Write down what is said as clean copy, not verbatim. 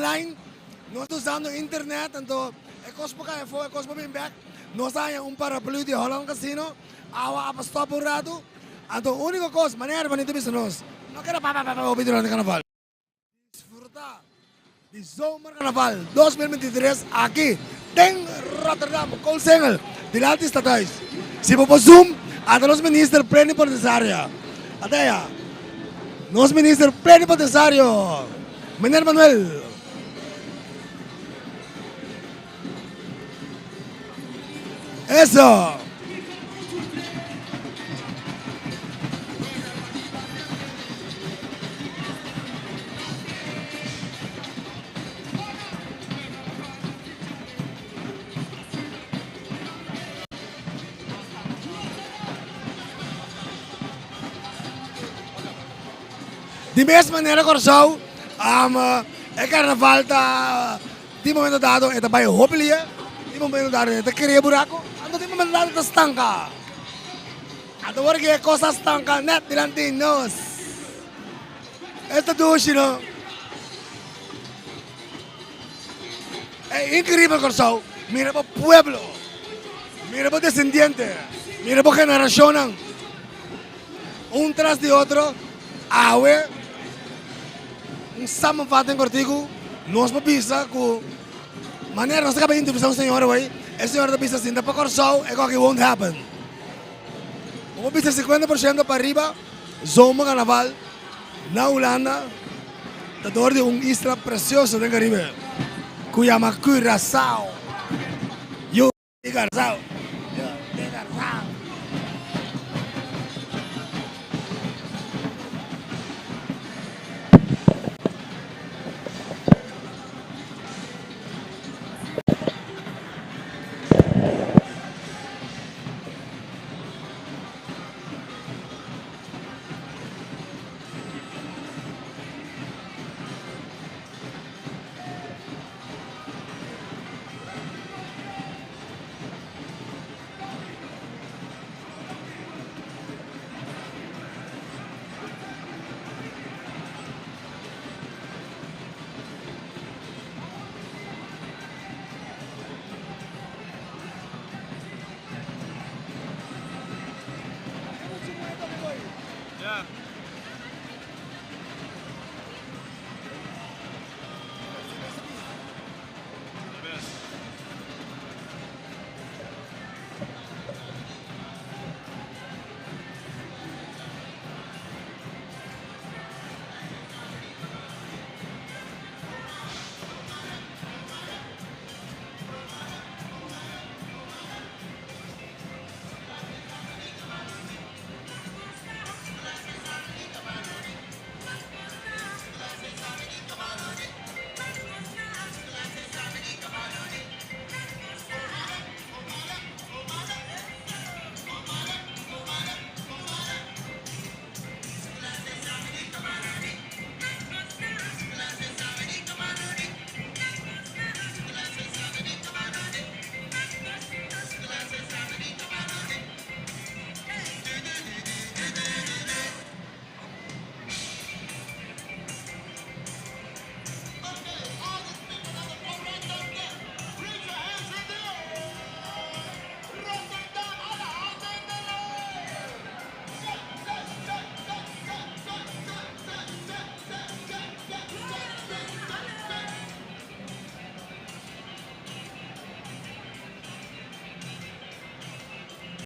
online, nos ta usando internet, anto e kos por kai afó, e kos por bin bèk. Nos a haña un paraplu di Holland Casino, awa a stòp un ratu. Anto úniko kos, manera Hermanito bisa nos, no keda pa pa pa pa hopi durante karnaval. Disfruta di Zomercarnaval 2023 aki den Rotterdam, Coolsingel, dilanti Stadhuis. Si bo por zoom, ata nos minister plenipotenciario. Ata aya, nos minister plenipotenciario, Meneer Manuel. Eso! Di mes manera Kòrsou, e karnaval ta. Tin momento dado e ta bai hopi lia, tin momento dado e ta kria buraco, anto tin momento dado e ta stanka. Anto ora ku e kos a stanka nèt dilanti nos. Esta dushi no. E inkribel Kòrsou, mira bo pueblo, mira bo desendiente, mira bo generashonnan. Un tras di otro, awe un samenvatting kortiku, nos por bisa ku manera nos a kaba di entrevista un señora awey, e señora ta bisa sinta pa Kòrsou e koki won't happen. Bo por bisa 50% pa riba zomer karnaval na Hulanda ta dor di un isla precioso den Karibe ku yama Curaçao. Yu di Curaçao.